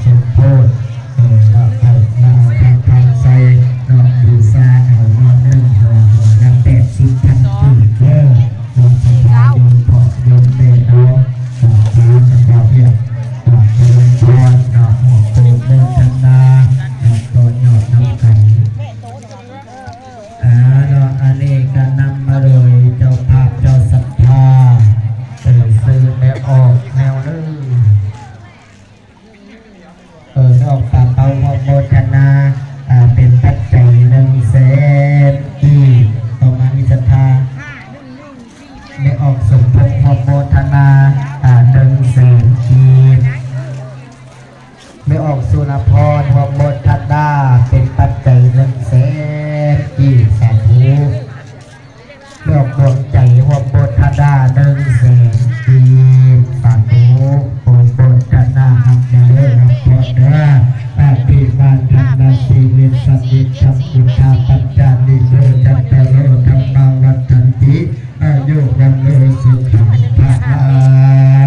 ສົມໂພດ ເອີ ເນາະ ເອົາ ເອົາທານ ທານໃສ່ເນາະ ບູຊາເອົາເນາະ ໜຶ່ງຫົວ ຫົວລະແປດສິບພັນກີບເດີ ເນາະ ສະພາໂຍມພໍ່ໂຍມແມ່ເນາະ ເນາະ ພາກັນເວົ້າຮຽກ ເນາະ ຈະເລີນພອນເນາະ ອວຍໂພດໂມທະນາເນາະ ຕໍ່ຍອດນຳກັນ. ອາ ເນາະ ອັນນີ້ກະນຳມາໂດຍເຈົ້າພາບເຈົ້າສັດທາ ເອີ ຊື່ແມ່ອອກແນວເລີ ເອີ ແມ່ອອກປາເປົ້າຮ່ວມໂມທະນາ ອາ ເປັນປັດໄຈໜຶ່ງແສນກີບ. ຕໍ່ມາມີສັດທາ ແມ່ອອກສົມພົງຮ່ວມໂມທະນາ ອາ ໜຶ່ງແສນກີບ. ແມ່ອອກສຸນະພອນຮ່ວມໂມທະນາ ເປັນປັດໄຈໜຶ່ງແສນກີບ. ສາທຸ. ແມ່ອອກດວງໃຈຮ່ວມໂມທະນາໜຶ່ງແສນກີບ. ສາທຸ. ໂອໂມທະນາຮັບແດ່ເດີ ຮັບພອນເດີ. ອະພິວາທະນະສີລິສະນິດຈັງ ພຸດທາປັດຈາເນໂກ ຈັດຕາໂລ ທຳມາວັດທັນຕິ ອາຍຸວັນໂນ ສຸຂັງ ພະລັ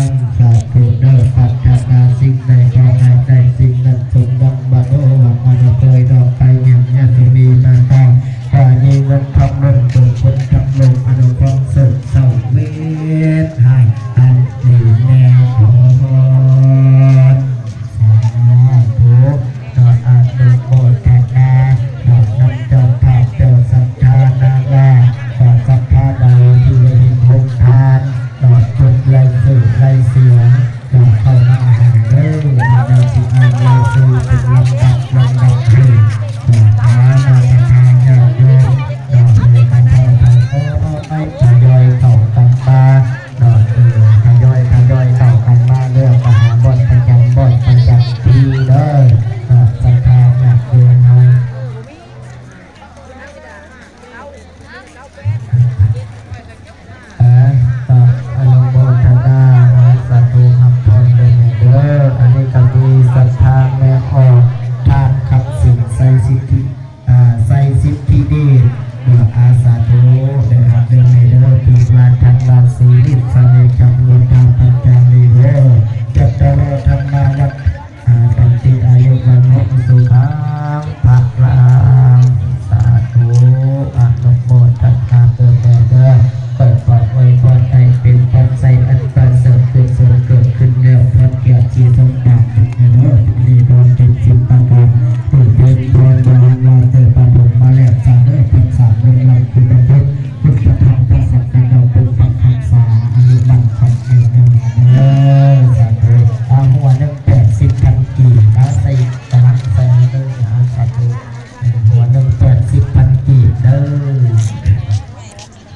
ງ. ສາທຸເດີ. ປາດຖະໜາສິ່ງໃດ ຂໍໃຫ້ໄດ້ສິ່ງນັ້ນ ສົມຫວັງ ມະໂນ ຫວັງອະນາຄົຍ ດອກໄປ ຍາດສະມີມາຕາ ຂໍໃຫ້ມີເງິນທອງລົ້ນ ຕົກຄົນທັງໂລກ ອະນຸພອນ ໂຊກເຊົາ ເວດໃຫ້ອັນດີແນ່ນອນ. ສາທຸ. ເນາະ ອະນຸໂມທະນາເນາະ ນຳເຈົ້າພາບເຈົ້າສັດທານາງາມເນາະ ສັດທາໃດທີ່ໄດ້ເຮັດໂຮງທານເນາະ ຈົດລາຍຊື່ລາຍສຽງເນາະ ເຂົ້າມາຫາເດີ ເນາະ ດຽວຊິອ່ານລາຍຊື່ເປັນລຳດັບລຳດັບເລີຍເນາະ ຫາມາສະທາຍາດໂຍມເນາະ ເອີ ມາເຂົ້າໄປ ເອີ ໄປທະຍອຍເຂົ້າກັນມາ ເນາະ ເອີ ທະຍອຍ ທະຍອຍເຂົ້າກັນມາແລ້ວ ກະຫາບ່ອນປະຈຳ ບ່ອນປະຈຳທີ່ເດີ ເນາະ ສັດທາຍາດໂຍມເຮົາ ເອີ ເນາະ ອະນຸໂມທະນາ ສາທຸ ຮັບພອນເດີແມ່ເດີ. ອັນນີ້ກະມີສັດທາແມ່ອອກ ທ່ານຄຳສິງ ໄຊສິດທິ ອາ ໄຊສິດທິເດດ ເນາະ ອາ ສາທຸ ໄດ້ຮັບເດີແມ່ເດີ ພິວາທະນະສີລິສະນິດຈັງ ພຸດທາປັດຈາເນໂກ ຈັດຕາໂລ ທຳມາວັດ ອາ ສັນຕິ ອາຍຸ ວັນໂນ ສຸຂັງ ພະລັງ. ສາທຸ ອະນຸໂມທະນາເດີແມ່ເດີ ເປີດພອນອວຍພອນໃຫ້ເປັນພອນໄຊອັນປະເສີດ ກຸສົນເກີດຂຶ້ນແລ້ວ ພອນກຽດສີສົມບັດ ເດີ ນີ້ພອນເຈັດສິບປະການ ເອີ ເປັນພອນບາລານາເຕີປະຖົມມາແລ້ວສາເດີ ພັກສາເລື່ອງລາວຄຸນນະຄຸນ ຄຸນພະທຳພະສັງຄະເຈົ້າປົກປັກຮັກສາ ອາຍຸໝັ້ນຂວັນຍືນຍາວນານເດີ ສາທຸ. ອາ ຫົວໜຶ່ງແປດສິບພັນກີບ ອາ ໃສ່ຕະລັງໃສ່ເດີ ອາ ສາທຸ. ຫົວໜຶ່ງແປດສິບພັນກີບເດີ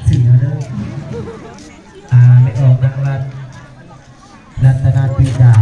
ເສືອເດີ ອາ ແມ່ອອກນາງລັດ ລັດຕະນະຕິດາ